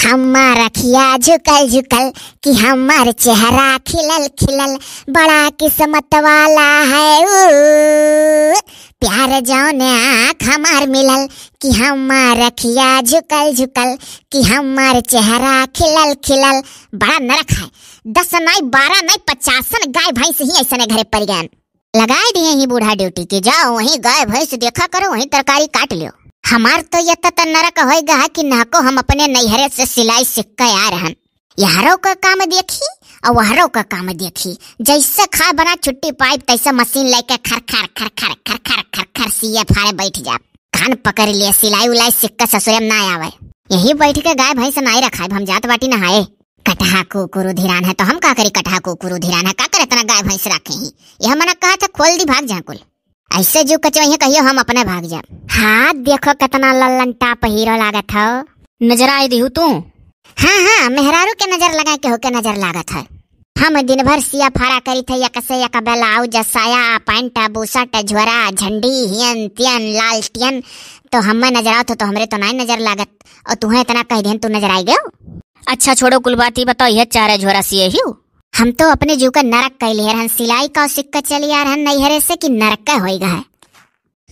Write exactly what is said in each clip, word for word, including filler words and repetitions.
हमार अखिया झुकल झुकल कि हमार चेहरा खिलल खिलल, बड़ा किस्मत वाला है ऊ। प्यार जौने आँख हमार मिलल कि हमार अखिया झुकल झुकल कि हमार चेहरा खिलल खिलल। बड़ा नरक है, दस नाई, बारह नाई, पचासन गाय भैंस ही ऐसने घरे परि गयन। लगाए दिहे ही बूढ़ा ड्यूटी कि जाओ वहीं गाय भैंस देखा करो, वहीं तरकारी काट लियो। हमार तो ये त नरक होइगा है कि नाको हम अपने नैहरे से सिलाई सीख के आ रहन। यहरो का काम देखी और वहरो का काम देखी। जैसे खाए बना छुट्टी पाइब तैसे मशीन लेके खर खर खर खर खर खर खर खर सीए फारे बैठ जाब। कान पकड़ लिए, सिलाई उलाई सीख के ससुरे में ना आवे। यही बैठ के गाय भैंस नाई रखाइब, हम जात बाटी नहाए। कटहा कुकुर उधिरान है तो हम का करी? कटहा कुकुर उधिरान है, का करे इतना गाय भैंस रखे ही? यह मना कहा था खोल दी, भाग जा कुल। ऐसे जो कचवइहे कहियो हम अपने भाग जाब। हाँ, देखो कितना लल्लन टाप हीरो लागत हो। नजर आए दिहू तू? हाँ, हाँ, मेहरारू के नजर लगा के होके नजर लागत है। हम दिन भर सिया फारा करी थे, एक से एक ब्लाउज, साया, पैंट, बुशर्ट, झोरा, झंडी, हियन, तियन, लाल टियन, तो हमें नजर आवत हो तो हमरे तो नाई नजर लागत, और तुहें इतना कह देन तू नजर आई गयो। अच्छा छोड़ो कुल बात, ई बताओ, ये चारे झोरा सिए ही? हम तो अपने जीव का नरक कैले रहन, सिलाई का सिक्का चली आ रहन नैहरे से कि नरक का होई गए।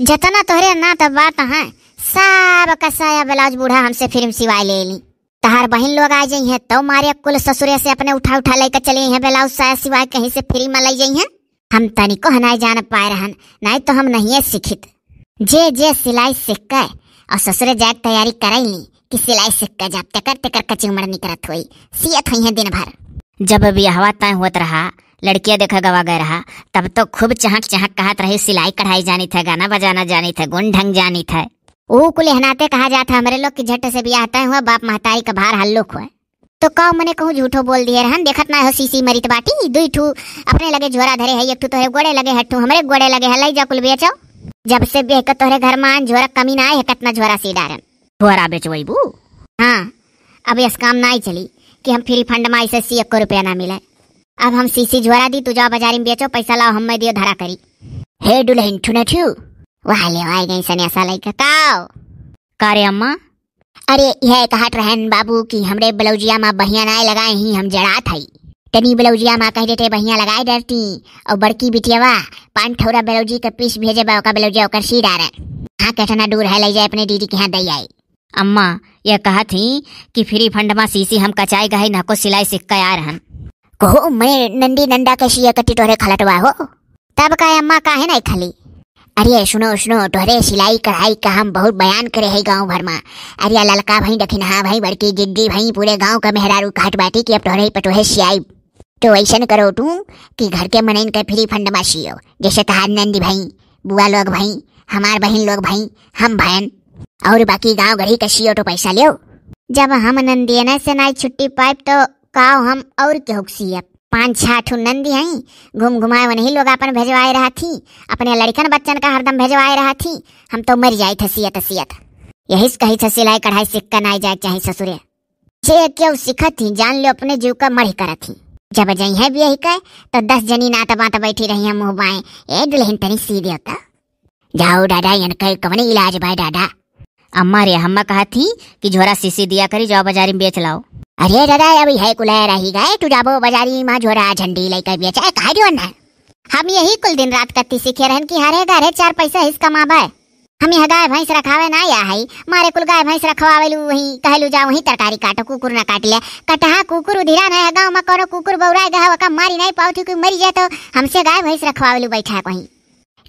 जतना तोहरे ना त बात है, सब का साया ब्लाउज बूढ़ा हमसे फिर सिवाए ले ली। तहार बहिन लोग आ जइहें तो मारे कुल ससुरे से अपने उठा उठा लेके चली हैं ब्लाउज साया सिवाए कहीं से फ्री में ले जइहें। हम तनिको हनाई जान पाए रहन, नाई तो हम नहीं सीखित। जे जे सिलाई सीख के और ससुरे जाए के तैयारी करैली कि सिलाई सीख के जाब, तेकर तेकर कचिंगमड़ निकरत होई, सियत होई हैं दिन भर। जब बियाहवा तय होत रहा, लड़किया देखा गवा गए रहा, तब तो खूब चहक चहक कहत रही, सिलाई कढ़ाई जानित है, गाना बजाना जानित है, गुण ढंग जानित है। ऊ कुल एहनाते कहा जात है हमरे लोग कि झट से बियाह तय हुआ, बाप महतारी का भार हल्लुक हुआ। तो का मने कहूँ झूठो बोल दिए रहन, देखत ना हो सीसी मरित बाटी, दुई ठू अपने लगे झोरा धरे है, एक ठू तोहरे गोड़े लगे है, एक ठू हमरे गोड़े लगे है, लई जा कुल बेचो। जब से बियाह के तोहरे घर मान झोरा कमी ना आए है, कितना झोरा सी डारन। झोरा बेचवैबू? हाँ, अब यस काम नाई चली कि हम फ्री फंड में ऐसे सी एको रुपया ना मिले। अब हम सीसी झोरा दी, तू जाओ बाजारी में बेचो, पैसा लाओ, हम मैं दियो धरा करी। हे दुल्हन ठुना ठू, वहाँ ले आए गए सन्यासा लइका काओ। का रे अम्मा? अरे यह कहत रहन बाबू कि हमरे ब्लाउजिया में बहिया नाई लगाए ही, हम जड़ात हई। तनी ब्लाउजिया में कह देते बहिया लगाए डरती, और बड़की बिटियावा पान ठौरा ब्लाउजी के पीस भेजे बा, ओका ब्लाउजिया ओकर सी डारे। हाँ, कितना दूर है, ले जाए अपने दीदी के यहाँ दे आई। अम्मा, यह कहत ही कि फ्री फंड मा सीसी हम कचाए गए, नाको सिलाई सीख के आ रहन। कहो, मैं नंदी नंदा के सिया कटी तोहरे खलटवा हो। तब का अम्मा, काहे नहीं खली? अरे सुनो, सुनो, तोहरे सिलाई कढ़ाई का हम बहुत बयान करे है गाँव भर मा। अरे ललका भई, दखिनहा भई, बड़की जिद्दी भई, पूरे गाँव का मेहरारू कहत बाटी कि अब तोहरे ही पटोहे सियाई। तो ऐसन करो तू कि घर के मनइन के फ्री फंड मा सियो, जैसे तहार नंदी भई, बुआ लोग भई, हमार बहिन लोग भई, हम भयन, और बाकी गाँव गढ़ी के सियो तो पैसा लियो। जब हम नंदियना से नाई छुट्टी पाइब तो काओ हम और केहू के सियब? पाँच छह ठू नंदी हई, घूम घुमाए वनही लोग आपन भेजवाए रहत ही, अपने लड़िकन बच्चन का हरदम भेजवाए रहत ही। हम तो मर जाइत है सियत सियत। यही से कही थे सिलाई कढ़ाई सीख के नाई जाए के चाही ससुरे। जे केहू सीखत ही, जान लो अपने जीव का मढ़ी करत ही। जब जइहे बियाह के, तो दस जनी नात बात बैठी रही हम मुँह बाएं, "ए दुल्हन तनी सी देव त।" जाओ दादा, इनका कवने इलाज बा दादा? अम्मा रे, हम्मा कहत ही कि झोरा सीसी दिया करी, जाओ बाजारी में बेच लाओ। अरे दादा, अभी है कुल रही गए, तू जाबो बाजारी में झोरा झंडी लेकर बेचे, कहा दियो ना। हम यही कुल दिन रात कत्ती सीखे रहन कि हरे घरे चार पैसा हिस कमाबे। हम यह गाय भैंस रखावे ना या हई, मारे कुल गाय भैंस रखवावेलू, वहीं कहलू जा वहीं तरकारी काटो, कुकुर ना काट ले। कटहा कुकुर उधिरा ना है, गाँव में कोनो कुकुर बौराए गहा, ओका मारी नहीं पावत ही, कोई मरी जाए तो हमसे गाय भैंस रखवावेलू बैठा कहीं।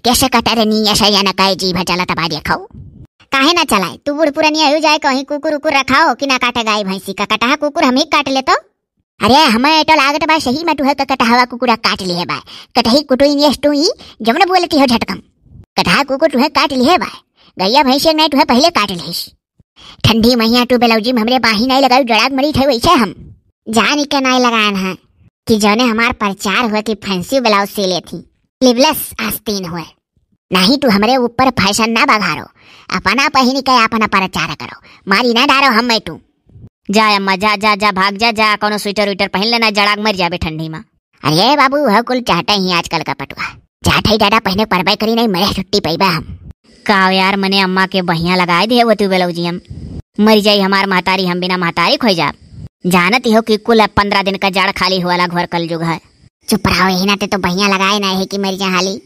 कैसे कटरनी ऐसा या ना काहे जी भचला तबा देखो। काहे ना चलाए, तू बूढ़ पुरनिया हो जाए कहीं कुकुर उकुर रखाओ कि ना काटे गाय भैंसी का, कटहा कुकुर हम ही काट ले तो। अरे, हमें तो लागत बा सही में तुहे के कटहवा कुकुरा काट लिहे बा। कटही कुटुई नेस तू ई, जमन बोलती हो झटकम। कटहा कुकुर तुहे काट लिहे बा। गैया भैंसे नहीं तुहे पहले काट लिहिस। ठंडी मैया तू ब्लाउजी में हमरे बाही नहीं लगाई, जड़ाक मरी थे वैसे हम। जान के नहीं लगान है कि जौने हमार प्रचार हुआ कि फैंसी ब्लाउज सी लेती, स्लीवलेस आस्तीन हुए। नहीं तू हमरे ऊपर फैशन ना बघारो, अपना पहिन के अपना प्रचार करो, मारी ना डारो हम मैं तू। जा अम्मा, जा, जा, जा, भाग जा, जा, कोनो स्वेटर उइटर पहिन लेना, जड़ाक मर जाबे ठंडी मा। अरे बाबू, वह कुल चाहते ही आजकल का पटुआ। चाहते ही दादा पहिने परबे करी नहीं, मरे छुट्टी पैबा हम। का यार, मने अम्मा के बहिया लगाए दिए वो तू ब्लाउजियम। मरि जाई हमार महतारी, हम बिना महतारी खोई जाब। जानत ही हो कि कुल अब पन्द्रह दिन का जाड़ खाली हुआ ला घोर कलजुग है। चुप रहो, यही नाते तो बहिया लगाए ना है कि मरि जा हाली।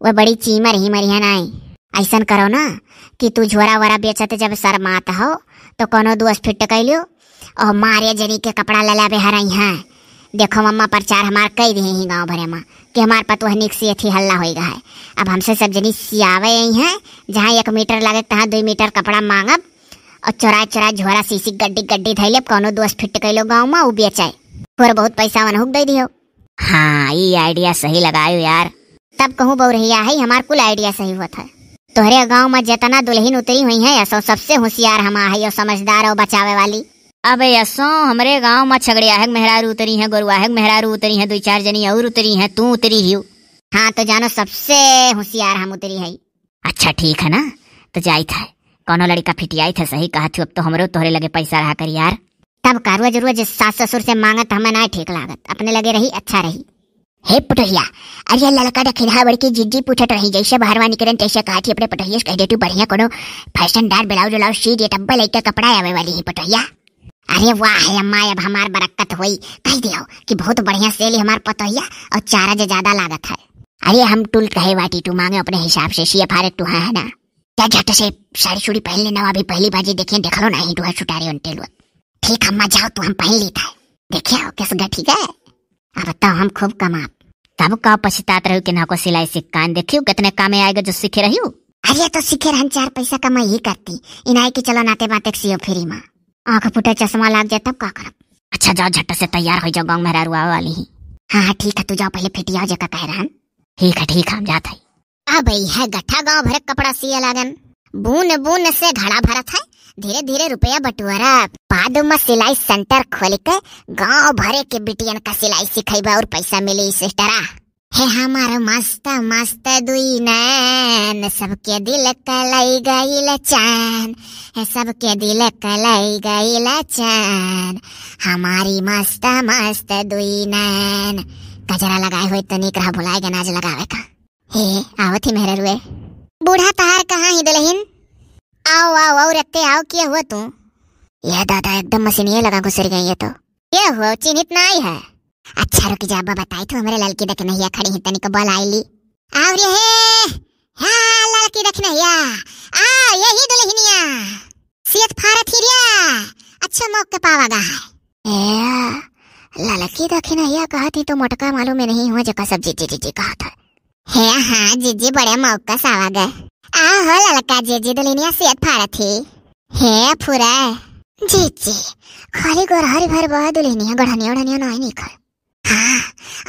वह बड़ी चीमर ही मरिया नाई। ऐसन करो ना कि तू झोरा वोरा बेचत जब शर्मात हो तो कोनो दोस्त फिट कैलियो और मारे जनी के कपड़ा ले लावे हरई हैं। देखो मम्मा प्रचार हमार कई दिए ही गाँव भरे मा कि हमार पतोह निक सी अथी हल्ला होई गा है। अब हमसे सब जनी सियावे आई हैं, जहाँ एक मीटर लगे तहाँ दुई मीटर कपड़ा मांगब और चोराए चोराए झोरा सीसी गड्डी गड्डी धैले कोनो दोस्त फिट कैलो गाँव मा उ बेचे। थोड़ा बहुत पैसा वनहुक दे दियो। हाँ, ई idea सही लगायो यार। तब कहूँ बउरहिया है, हमार कुल idea सही होत है। तोहरे गाँव मा जितना दुल्हिन उतरी हुई है, असो सबसे होशियार हमा है, यो समझदार और बचावे वाली। अबे असो हमरे गाँव मा छगड़िया है मेहरारू उतरी है, गोरुआ है मेहरारू उतरी है, दुई चार जनी और उतरी है, तू उतरी हियो। हाँ, तो जानो सबसे होशियार हम उतरी है। अच्छा ठीक है ना, तो जाइत है। कोनो लड़िका फिटियाइत है, सही कहत हूँ, अब तो हमरो तोहरे लगे पैसा रहा कर यार। तब का रोज रोज सास ससुर से मांगत हमें ना ठीक लागत, अपने लगे रही अच्छा रही। हे पुटहिया, अरे ललका दखिनहा बड़की जिज्जी पूछत रही, जैसे बहरवा निकरन तैसे कहत ही अपने पुटहिया से कह दे, तू बढ़िया कोनो फैशनदार ब्लाउज उलाउज सी दे, तब्बे लइका कपड़ा आवे वाली ही पुटहिया। अरे वाह है अम्मा, अब हमार बरक्कत होई, कह दियो कि बहुत बढ़िया सेली हमार पुटहिया और चार्ज ज्यादा लागत है। अरे हम टुल कहे वाटी टू मांगे अपने हिसाब से, सी एफ आर टू है ना। जा झट से साड़ी सुड़ी पहन लेना, अभी पहली बाजी देखिए, देख लो नहीं टू है सुटारी उनटे लो। ठीक अम्मा, जाओ तू, हम पहन ली था। देखियो किस गठी गए, अब तो हम खूब कमाब। तब का पछतात रहो कि ना को सिलाई सिक्कान, देखियो कितने कामे आएगा जो सीखे रहियो। अरे तो सीखे रहन, चार पैसा कमाई ही करती, इनाई कि चलो नाते बाते सियो फ्री मा। आँख फूटे चश्मा लाग जाए तब का करब। अच्छा जाओ झट से तैयार हो जाओ, गाँव मेहरारू आवे वाली ही। हाँ हाँ ठीक है, तू जाओ पहले फिटियाओ जेका कह रहन। ठीक है ठीक है, हम जात है। अब यह गठा गाँव भरे कपड़ा सिए लागन। बून बून से घड़ा भरत है, धीरे धीरे रुपया बटुअरा। बाद में सिलाई सेंटर खोल के गाँव भरे के बिटियन का सिलाई सिखाइबा और पैसा मिली सिस्टरा। हे हमार मस्त मस्त दुई नैन, सबके दिल कलई गइल चैन, हे सबके दिल कलई गइल चैन, हमारी मस्त मस्त दुई नैन। गजरा लगाए हुए तो निक रहा, भुलाए गए नाज लगावे का। हे, आवत ही मेहररुए। बूढ़ा तहार कहाँ ही दुल्हिन? आओ, आओ, आओ रत्ते आओ, किया हुआ तू? यह दादा एकदम मशीनिये लगा घुसर गई है तो। ये हुआ, चिन्हित नाई है। अच्छा रुक जा, अब्बा बताई तो हमरे ललकी दखिनहिया खड़ी ही, तनिक बोल आइली। आओ रे हे, हाँ ललकी दखिनहिया, आ यही दुल्हनिया। सियत फारत ही रे, अच्छा मौके पावा गा है। ए, ललकी दखिनहिया कहत ही तो मोटका मालूम में नहीं हुआ जेका सब जिज्जी जिज्जी कहत है। हे हाँ जिज्जी, बड़े मौका सावा गए। आ हो ललका जिज्जी, दुल्हनिया सियत फारत ही। हे फुरा। जिज्जी, खाली गोरहरी भर बह दुल्हनिया, गढ़निया उढ़निया नाई निकल। हाँ,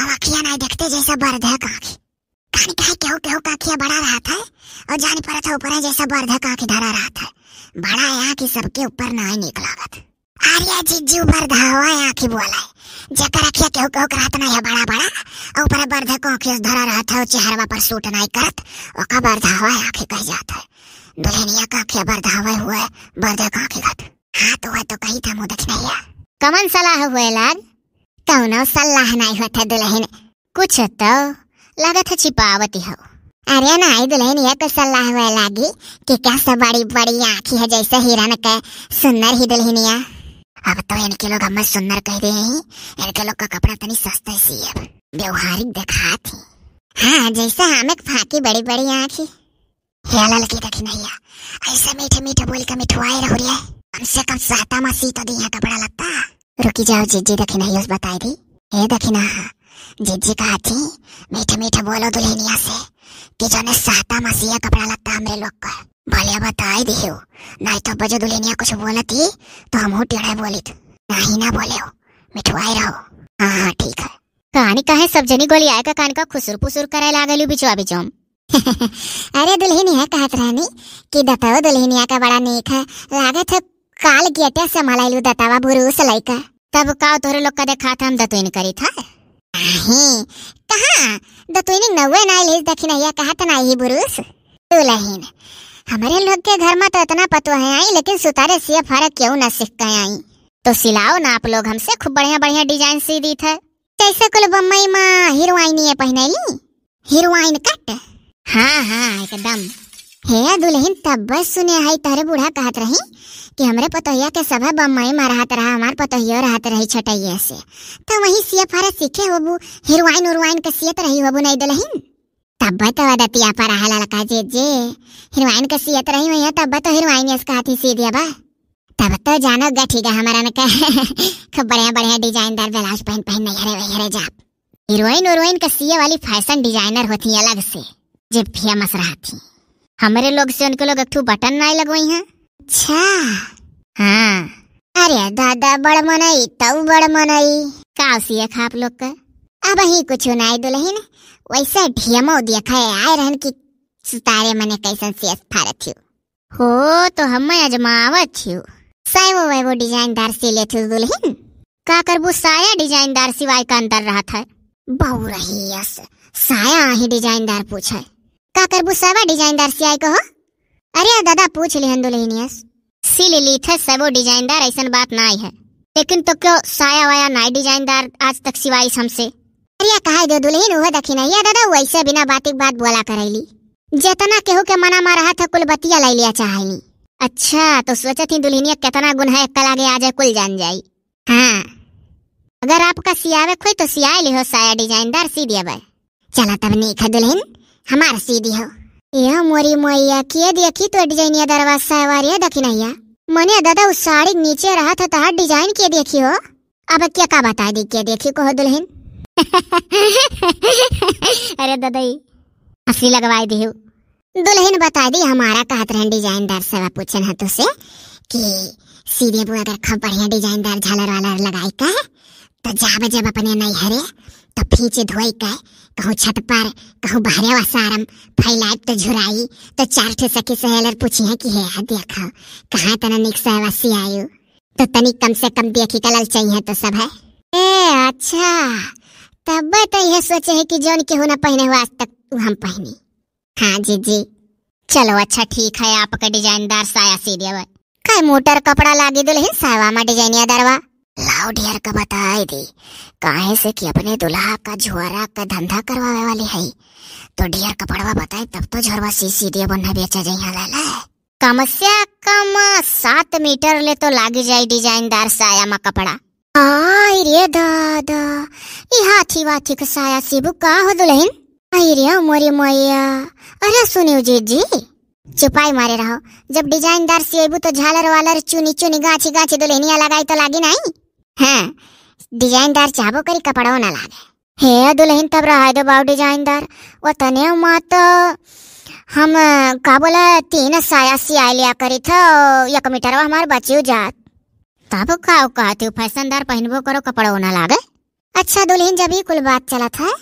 अब अखिया नाई देखते जैसा बर्द है काकी। कान काहे केहू केहू का अखिया बड़ा रहत है और जानी परत है ऊपर है जैसा बर्द है काकी धरा रहत है। बड़ा है आँखी सबके ऊपर नाई निक लागत। अरे जिज्जू बर्द हवा आँखी बोला है। जेकर अखिया केहू केहू के रहत नाई है बड़ा बड़ा, और ऊपर बर्द है को आँखी धरा रहत है और चेहरवा पर सूट नाई करत, ओका बर्द हवा आँखी कह जात है। दुल्हनिया का अखिया बर्द हवा हुआ है, बर्द है आँखी घट। हाँ तो वह तो कही था मुँह दखिनहिया। कमन सलाह हुए लाग? कौनो सलाह नाई होत है दुल्हन। कुछ तो लागत है छिपावती हो। अरे नाई दुल्हनिया को सलाह हुए लागी कि क्या सब बड़ी बड़ी आँखी है जैसे हिरन के सुंदर ही दुल्हनिया। अब तो इनके लोग हमें सुंदर कह दे हैं, इनके लोग का कपड़ा तनी सस्ता ही सियब। व्यवहारिक दिखात ही। हाँ जैसे हमें फाकी बड़ी बड़ी आँखी। हे ललकी दखिनहिया, ऐसे मीठे मीठे बोल के मिठवाए रहो रे। कम से कम सहता मा सी तो दी है कपड़ा लत्ता। रुकी जाओ जिज्जी दखिनहिया से बताई दी। हे दखिनहा, जिज्जी कहा थी, मीठे मीठे बोलो दुल्हनिया से कि जौने सहता मा सिया कपड़ा लत्ता हमरे लोग का। भले बताई दियो, नाई तो बजो दुल्हनिया कुछ बोलत ही तो हम हो टेढ़े बोलित। नहीं ना बोले हो, मिठवाए रहो। हाँ हाँ ठीक है। कहानी कहे सब जनी गोली आए का कान का खुसुर पुसुर करे लागलू बिचवा बिचम। अरे दुल्हनिया कहत रहनी कि दतवा दुल्हनिया का बड़ा नीक है, लागत है काल गेटे से मलाइलू दतवा बुरुस लइका। तब का तोहरे लोग का देखात हम दतुइन करी था? नहीं, कहाँ दतुइन नौवे नाई लीस दखिनहिया कहत नाई ही बुरुस। दुल्हन, हमरे लोग के घर में तो इतना पतोह है आई, लेकिन सुतारे सिया फारे क्यों ना सीख के आई। तो सिलाओ ना आप लोग हमसे, खूब बढ़िया बढ़िया design सी दी थे। जैसे कुल बम्बई मा हीरोइनिये पहिनेली, हीरोइन कट। हाँ, हाँ, एकदम। हे दुल्हन, तब बस सुने हई, तहरे बूढ़ा कहत रही कि हमरे पतोहिया के सभे बम्बई मा रहत रहा, हमार पतोहियो रहत रही छोटइये से। त वहीं सिए फारे सीखे होबू, हीरोइन उरोइन के सियत रही होबू, नहीं दुलहिन? तब तो अदतिया पर रहा ललका जीजी, हीरोइन के सियत रही हुई है, तब तो हीरोइन यस कहत ही सीधे बा। तब तो जानो गठी गा हमरन के खूब बढ़िया बढ़िया डिजाइनदार ब्लाउज पहन पहन नैहरे वैहरे जाब। हीरोइन उरोइन के सिए वाली फैशन डिजाइनर होती अलग से, जे फेमस रहती। हमरे लोग से उनके लोग एक ठो बटन नाई लगवाई हैं। अच्छा। हाँ। अरे दादा, बड़ मनई, तऊ बड़ मनई। का सिए खा आप लोग के? अबहीं कुछ नाई दुलहिन, वैसे ढेमो देखे आए रहन कि सुतारे मने कैसन सियस फारत हियो। हो, तो हम अजमावत हियो। साया वो, वो डिजाइनदार सी लेत हियो दुलहिन। का करबू, साया डिजाइनदार सिवाय का अंतर रहत है? बहू रही यस, साया आही डिजाइनदार पूछे। का करबू, साया डिजाइनदार सियाई कहो? अरे दादा, पूछ लिहन दुलहिन यस। सिल लीथे सबो डिजाइनदार, ऐसन बात नाई है। लेकिन तो क्यों साया वाया नाई डिजाइनदार आज तक सिवाइस हमसे? अरे कहा दो दुलहिन, उहे दखिनहिया दादा, वैसे बिना बातिक बात बोला करैली। जेतना केहू के मना मा रहत है, कुल बतिया लै लिया चाहैली। अच्छा, तो सोचत ही दुलहिनिया केतना गुण है, कल आगे आ जाए, कुल जान जाई। हाँ, अगर आपका सियावे खोई तो सियाए लिहो साया डिजाइनदार सी दियाबे। चला तब नीक है दुलहिन, हमार सी दिहो। ए मोरी मोइया, के देखी तो डिजाइनिया दरवा साया रे दखिनहिया। मने दादा, उस साड़ी के नीचे रहत है तहार डिजाइन के देखी हो। अब के का बताई दी, के देखी कहो दुलहिन। अरे ददई, हंसी लगवाई दिहु। दुलहिन बताई दी, हमारा कहत रहन डिजाइनदार से पूछन है तुसे कि सीधे बू अगर खूब बढ़िया डिजाइनदार झालर वालर लगाई का, तो जाब जब अपने नैहरे, तो फींच धोई के कहूँ छत पर, कहूँ बहरे वसारम फैलाइब तो झुराई, तो चार ठे सखी सहेलर पूछी है कि हे देखो, कहाँ तना निक से वसी आयु। तो तनी कम से कम देखी का ललचाई है तो सब है। ए अच्छा, तब तो यह सोचे है कि जौन केहू ना पहने हो आज तक, वो हम पहनी। हाँ जीजी। चलो अच्छा ठीक है, आपका डिजाइनदार साया सी देवे। काय मोटर कपड़ा लागी दुलहिन साया मा डिजाइनिया दरवा? लाओ ढेर का बताई दी, काहे से कि अपने दुल्हा का झोरा का धंधा करवावे वाली है, तो ढेर कपड़वा बताई तब तो झोरवा सी सी दिया बन्ना बेचा जइहा लाला। कम से कम सात मीटर ले तो लागी जाई डिजाइनदार साया मा कपड़ा। आई रे दादा, ई हाथी वाथी के साया सीबू का हो दुलहिन? आई रे मोरी मैया, अरे सुनियो जीजी, चुपाई मारे रहो, जब डिजाइनदार सियबू तो झालर वालर चुनी चुनी गाछी गाछी दुलहिनिया लगाई तो लागी नाई? हाँ, डिजाइनदार चाहबो करी कपड़ो ना लागे। हे दुलहिन, तब रहा दो बाऊ डिजाइनदार, वो तने मा तो हम, का बोला, तीन साया सियाई लिया करी था, एक मीटर हमार बचियो जात। तब का कहते हो, फैशनदार पहनबो करो, कपड़ो ना लागे। अच्छा दुलहिन, जब ई कुल बात चलत है,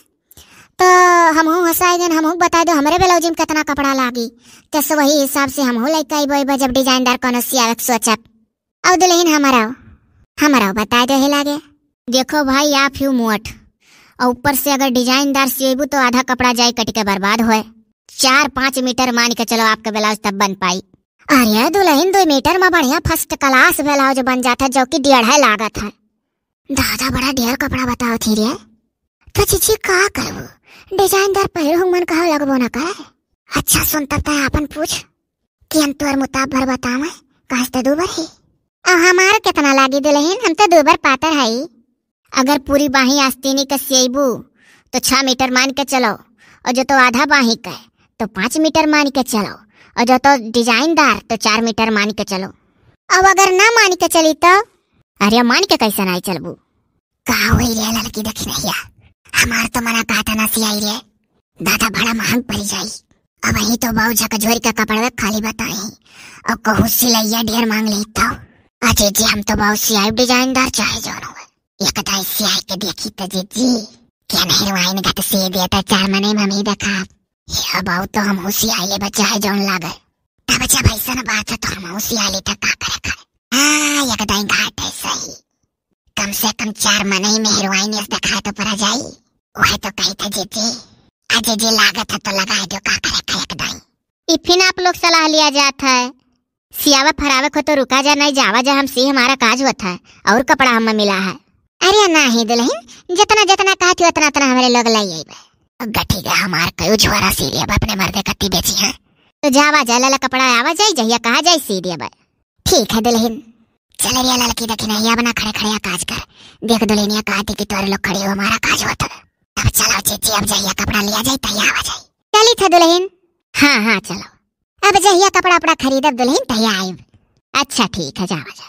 तो हमहू हंसाए गन, हमहू बताई दो, हमरे ब्लाउज में कितना कपड़ा लागी, तो से वही हिसाब से हमहू लइका अइबो, अइबो जब डिजाइनदार कोनो सियावे के सोचब। अब दुलहिन हमरो, हमरो बताई दो हे लागे। देखो भाई, आप ही मोट, और ऊपर से अगर डिजाइनदार सियबू तो आधा कपड़ा जाई कट के बर्बाद होए। चार पाँच मीटर मान के चलो आपके ब्लाउज तब बन पाई। अरे दुलहिन, दो मीटर मा बढ़िया first class ब्लाउज बन जात है, जो कि डेढ़ है लागत है। दादा, बड़ा ढेर कपड़ा बताओ थी रे। तो जीजी का करबू, डिजाइनदार पहिरहु मन कहो लगबो ना करे। अच्छा सुन, तब तय आपन पूछ कि हम तोर मुताब भर बतावे, कहाँ से दू भर ही। आ हमार कितना लागी दुलहिन, हम तो दू भर पातर हई। अगर पूरी बाही आस्तीनी के सियबू तो छह मीटर मान के चलो, और जो तो आधा बाही के तो पाँच मीटर मान के चलो, और जो तो डिजाइनदार तो चार मीटर मान के चलो। अब अगर ना मान के चली तो? अरे मान के कैसे नाई चलबू? का होई रे ललकी दखिनहिया, हमार तो मना कहता ना सियाई रे। दादा, बड़ा महंग पड़ी जाई। अबहीं तो बाऊ झकझोरी का कपड़वे खाली बताई, और कहूँ सिलैया ढेर मांग ली तो। अजय जी, हम तो बाऊ सियाई डिजाइनदार चाहे जौन हो, एक दाई सियाई के देखी तो जीजी, के नहीं वाइन गत से देता चार मने में हम ही देखा। ये बाऊ तो हम सियाई ले बच्चा है जौन लागे। तब जब ऐसा बात है तो हम सियाई ले तक का करे खाए। हाँ, एक दाई घाट है सही। कम से कम चार मनई में हीरोइन यस देखाए तो परा जाई। वह तो कही था जीजी, अजय जी लागत है तो लगाए दो, का करे खाए एक दाई। ई फिन आप लोग सलाह लिया जात है। सियावा फरावे को तो रुका जा, नहीं जावा जा, हम सी हमारा काज होत है और कपड़ा हम मिला है। अरे नाही दुलहिन, जितना जितना कहत हो उतना उतना हमरे लोग लाई आइबे। गठी के हमार कयू झोरा सी लेब अपने मर्दे कत्ती बेची है। तो जावा जा लाला कपड़ा आवा जाई, जहिया कहा जाई सी देबे। ठीक है दुलहिन। चल रे ललकी दखिनहिया, अब ना खड़े खड़े काज कर। देख दुलहिनिया कहत ही कि तोहरे लोग खड़ी हो, हमारा काज होत है। अब चलो जीजी, अब जहिया कपड़ा लिया जाई, तहिया आवा जाई। चली था दुलहिन। हाँ, हाँ, चलो। अब जहिया कपड़ा उपड़ा खरीदब दुलहिन, तहिया आइब। अच्छा, ठीक है, जावा जा।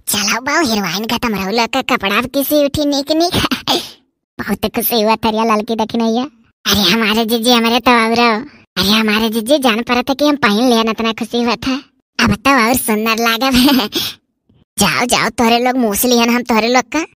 चलो बाऊ, हीरोइन का तमरौला का कपड़ा अब किसी उठी निक निक। बहुत खुशी हुआ थरिया ललकी दखिनहिया। अरे हमारे जीजी, हमरे तो और, अरे हमारे जीजी, जान परत है कि हम पहिन लेन, इतना खुशी हुआ था। अब तो और सुंदर लागब। जाओ, जाओ, तोहरे लोग मूस लिहन हम तोहरे लोग का।